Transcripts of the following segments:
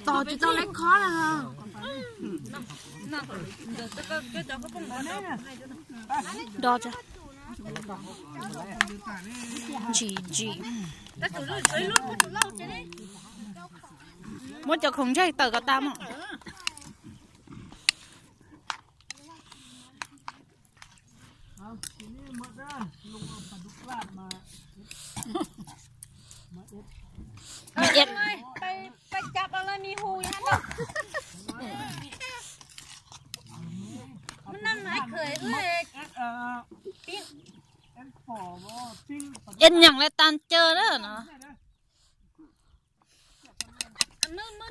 Tos tsis tau lawv khob na. Do tsa. Ntsim ntsim. Muab cov khoom ntseg tawm kom tas mog. Ib nyeem lawv tas caw na no.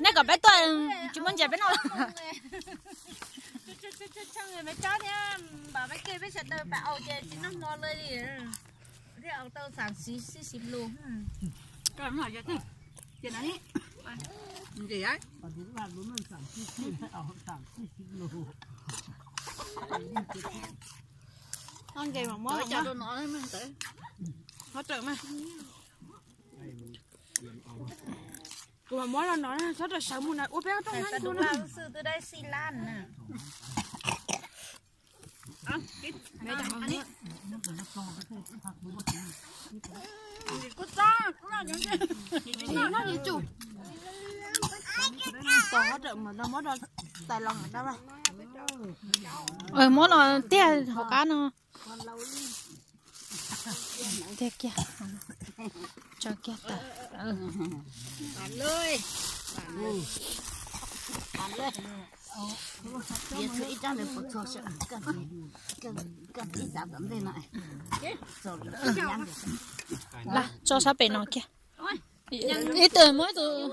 Nej kom peb tuaj, tsis muaj ntses peb noj. Kuv mam muab los no, txhob rau sawv mus na, ua peb rooj xwb twb dai xi lan na. Muab los tiag hauv qab no. Tiag kiag. Tso kiag tawm. Tso sab pem no kiag. Ib tug muab tus,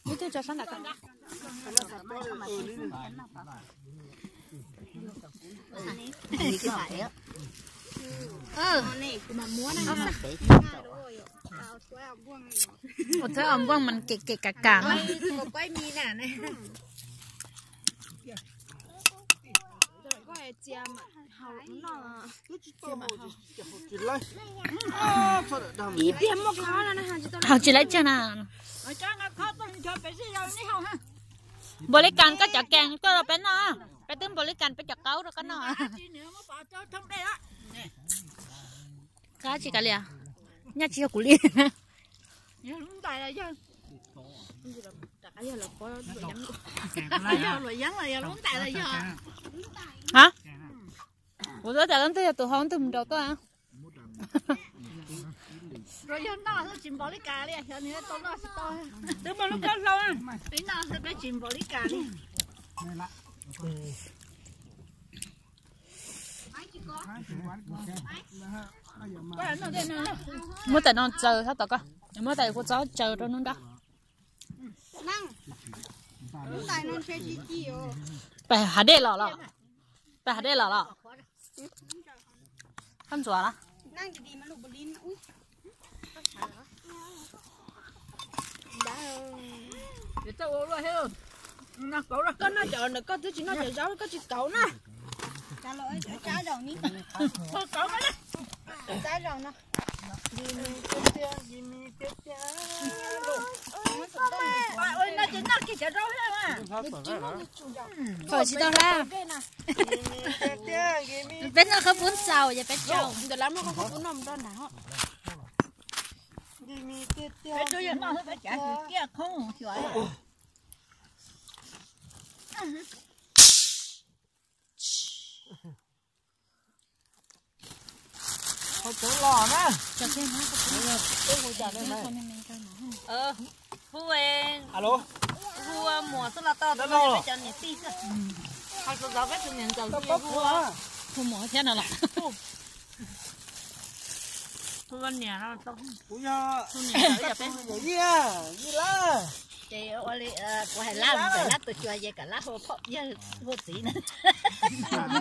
ib tug tso sab nram ko. Ua thawb os npuaj mas kem kem kam kam. Hau tsis laib tsag na. Npaum li kas koj cov kees koj rau peb noj, peb twb npaum li kas peb cov qaub rau koj noj. Kab tsis kav liam, nyaj tsis yog kuv li. Ha, kuv twb tas leej twg yog tus hau twg mus nraud tuaj. Twb muaj lub kab hlau, peb tsis npaum li kas li. Muab tais no tsaws sab tom ko, muab tais kuv txob tsaws rau hnub nrab. Pais hav dej los los, pais hav dej los los. Koj ntxuav los. Koj noj cov ntawm koj twb tsis noj cov zaub koj tsis kauv na. Noj ces noj kiag cov zaub thiab mas. Tsis tau hlab. Peb noj khaub poob txaus ces peb tsau. Ntawm lab muab khaub poob noj mus rau nrad. Peb tsuas yog noj xwb peb cav hws kiag khoob xyuas. Hu, hu muam xwb los tau, peb cov niam tij xwb. Hais zov zov peb tus niam ntxawm hu, hu muam thiab no los. Hu niam no, hu niam ntxawm ib yam peb. Ces ua li kuv hais lab, lab tus cuas ces kom lab hu phauj, hu txiv na.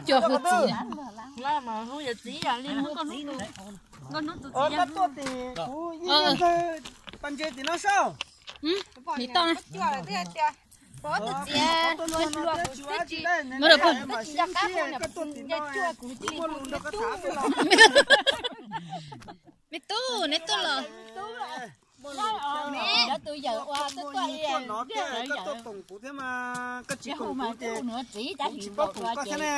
Cuas hu txiv. Lab mas hu yawm txiv yam li hu txiv no. Nkauj hnub tus txiv yog. Pas ntses tim no saib. Nim toj na. Pov tus txiv. Me tub, neb tuaj los. Cov tus Koj tuaj koom kuv thiab mas koj tsis koom kuv ces kuv tsis paub koom koj thiab ne.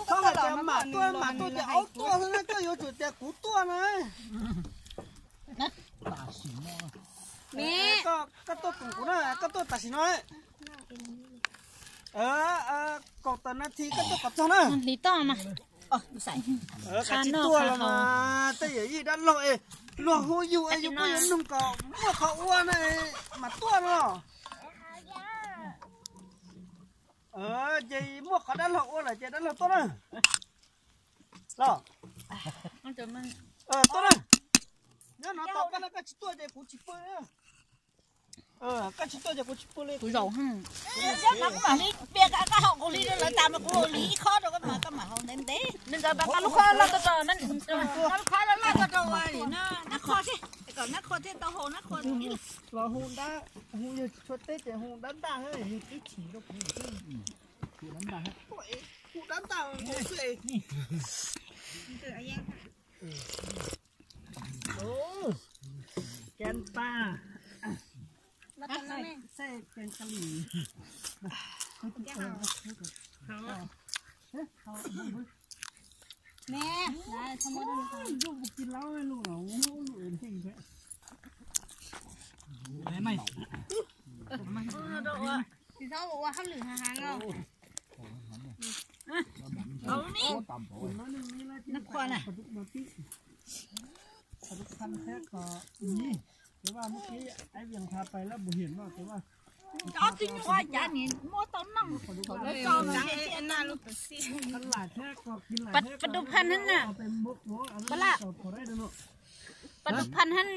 Txhob hais tias mam tuaj mam tuaj ces aub tuaj xwb na, koj yuav tsum tias kuv tuaj na. Koj tuaj koom kuv na, koj tuaj tam sim no. Kaum tawm nas this koj tuaj kom txog na. Kav tsij tuaj los mas tej yawm yij dab laug es luag hu yus es yus kuj yuav nug kom muaj qhov ua na mas tuaj no. Ces muaj qhov dab laug ua lawm ces dab laug tuaj na. Los, tuaj na. Nyob no tos koj na, koj tsis tuaj ces kuv tsis pw. Koj tsis tuaj ces kuv tsis pw li. Kuv zaum. Koj mam li piav koj haus kuv li lawv tas mas kuv haus li ib khob rau koj mas koj mam haus ntev ntev. Nws nkawd pab lub khob loj tag rau, lub khob loj loj tag rau ua li no, nab qho seb, kom nab qho thiaj tau haus nab qho. Los hu dab, hu yog tsis tshua teb ces hu dab ntaj, yog twb chim rau kuv, hu dab ntaj, hu dab ntaj xwb. Keb ntaj. Tsis txhob ua hauj lwm hav heev os. Nab qho na. Ob tug nyuj ua cas nim muab tau noj. Pas dum phaj hab na. Pas laj. Pas dum phaj hab.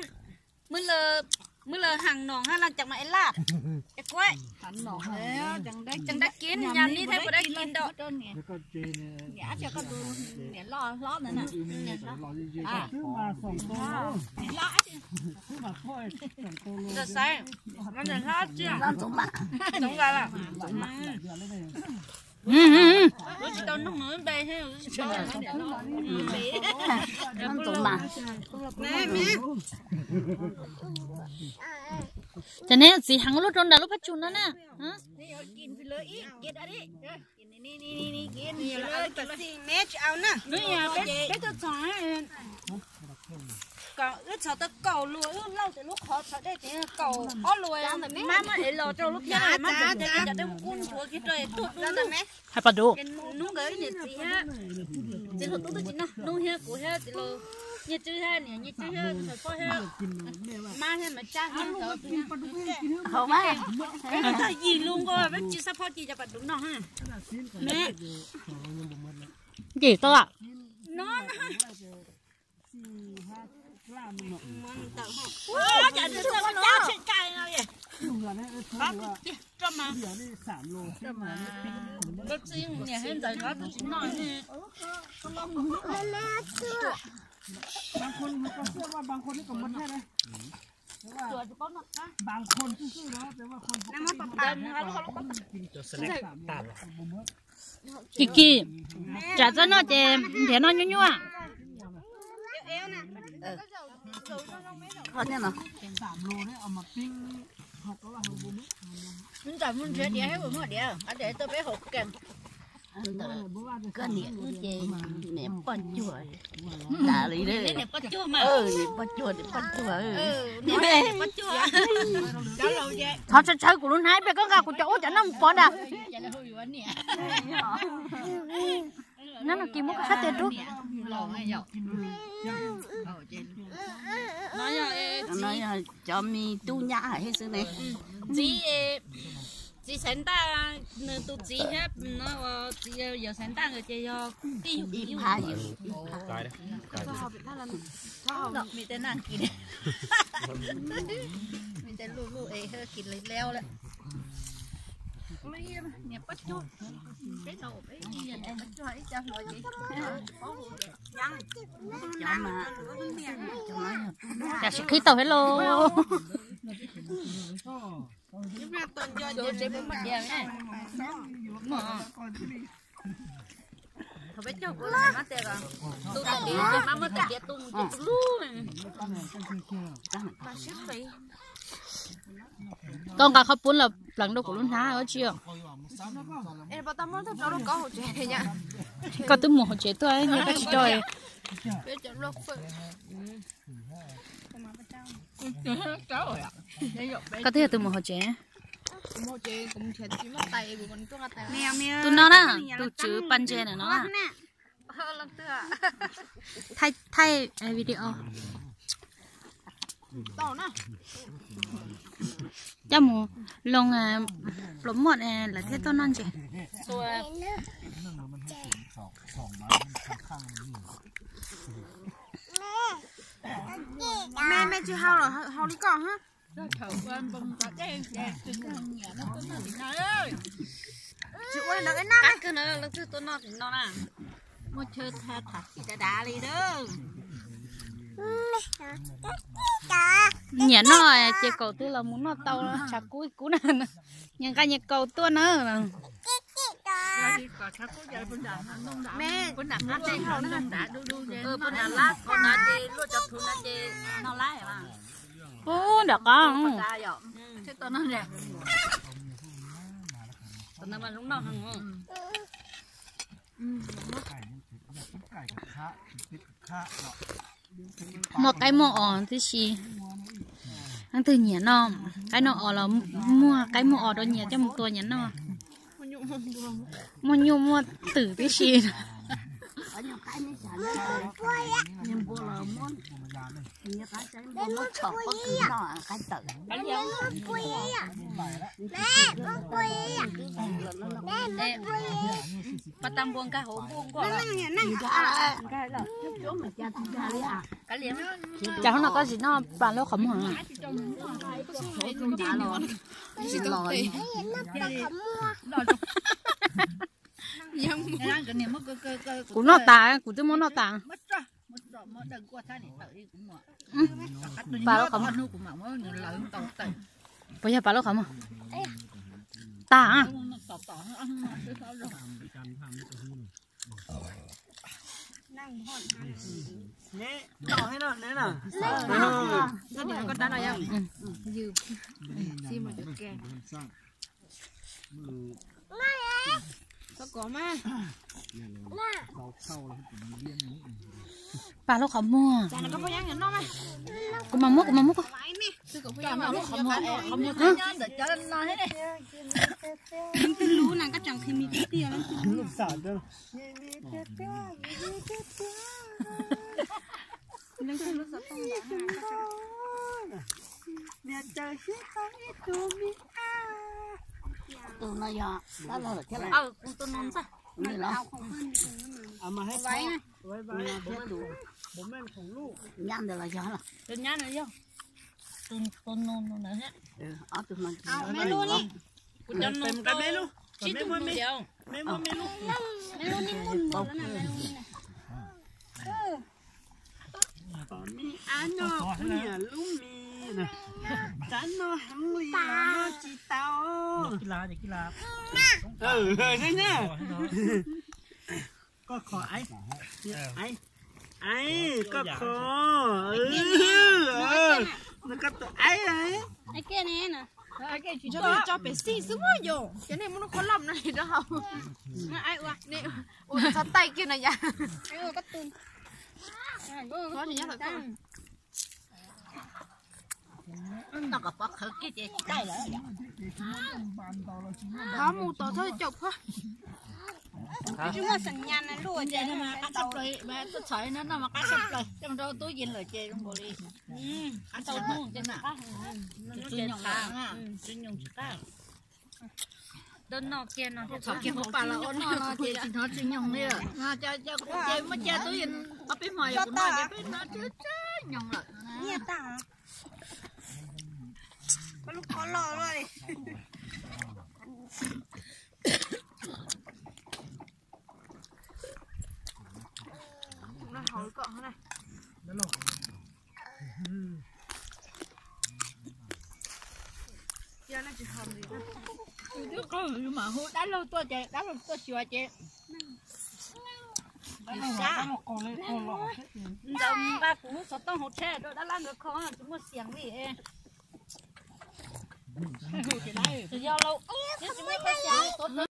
Mw lawv haam noom hab laj cas mas es laj. Es kuaib. Ces dab kiv nyam ni thaij puas dab kiv ntaus. Ntxoov mas. Kuv tsis tau noog npe. Ntxoov mas. Ces neb txiv heev lub rau nram lub phab tsum no na. Peb tuaj txog, kom wb txhom tau kaum lus, wb lauj ces lub qhov txhom dej ces kaum ob lus, mab muab ev los rau lub phiab, mab tseem ntes cov dej kub ntsuav kiag rau tuaj dub. Hais pas dub. Nub nkawd niam txiv thiab, txiv hluas tub twb tsis noj, nub thiab kuv thiab txiv laus Nyiaj Tswb thiab niam Nyiaj Tswb thiab Xab Phob thiab mab thiab Maiv Tsab thiab. Peb txog yim lus nkaus peb tsis Xab Phob cia cov pas dub noj. Nce tau. Kim Kim, tsam txawj noj ces nrhiav noj nyuaj nyuaj. Koj niam wb ces niam poj cuag tas li. Niam poj cuag, niam poj cuag. Thov tshawb tshawb kuv lub hnab pem koj nqa kuv cov ub cov no mus pov ntag. Nab no kis muab koj sab tes rub. Cov me tub nyab hais xwb ne. Txiv, txiv Xaiv Ntaj, nws tus txiv thiab txiv yawg Xaiv Ntaj nkawd ces yog tij yug ib phab yus. Me tej naj kis, me tej luj luj es kis lawv lawm. Niam poj cuag, peb tau peb niam poj cuag ib co hluas ces. Tam sim qhib tau thiab lauj. Thaum peb caug kuv los mas tias tus tag kis ces mas muab tag kis tu mus ces tus lub. Koj nqa qhov pub los pleev rau kuv lub hnab ua tsi os. Koj twb mus hauv tsev tuaj, koj tsis rau. Koj twb yog tus mus hauv tsev. Tus no na, tus tswv pas ntses na no. Thaij video. Coj mus loo pluas muaj lawv thiaj tuaj noj ntses. Me, me tsis hau los hau li koj. Tsis ua li ntawd na. Leej twg tuaj noj tim no na. Muaj chaw tham tham dav dav li na. Nyiam noj ces kaum twg los mus noj tau, tshav kub ib kub na. Nyias nqa nyias kaus tuaj na. Ub, nram qab. Muaj qaib muaj os tib si. Leej twg nyiam noj qaib noj os los muaj qaib muaj os rau nyias coj mus tua nyias noj. Muaj nyuj muaj twm tib si. Pab tag npua nkag hauv npua nkuaj. Cas hnub no koj tsis noj pas lub qhov muag? Kuv noj tas, kuv twb muab noj tas. Pas lub qhov muag. Puas yog pas lub qhov muag? Tas. Pas lub qhov muag. Kuv mam muab, kuv mam muab. Tus no yog tab log lawm thiab lauj. Tus no ntag. Nyab ntawd los yog lawm. Tus nyab no yog tus no no na. Ob tug no. Kuv cov no me lub, sib tug me lub. Pom me ab no kuv niam lub mis na, tsav no heev li los noj tsis tau. Koj kho, aib, aib, koj kho, koj tus aib. Tso pem xij xwb muab yus, ces nej muab lub qhov loj no rau hauv. Ua txog taij kiag no yom. Thov mus tom thawj caum phab. Tsis muaj xeem nyas na luaj ces qab tshaj plaws, tuaj txhom no no mas qab tshaj plaws, coj rau tub yees lawm ces zoo nkaus li qab tau hnub ces qab, tsis nyoos qab, tsis nyoos tsis qab. Txhom kiag hauv pas los ua noj no ces tsis hnov tsis nyoos li. Ces kuv ces muab cia tub yees ob peb hmos yog kuv noj ces peb hnov tsis nyoos lawm. Twb qw mas hu dab laug tuaj ces dab laug tuaj xyuas ces Sab, ntawd nqa kuv lub xov tooj hauv tsheb rau dab lab nkawd kho, tsis muaj xiam li. Tsis yog lauj, tsis muaj qhov xiam li.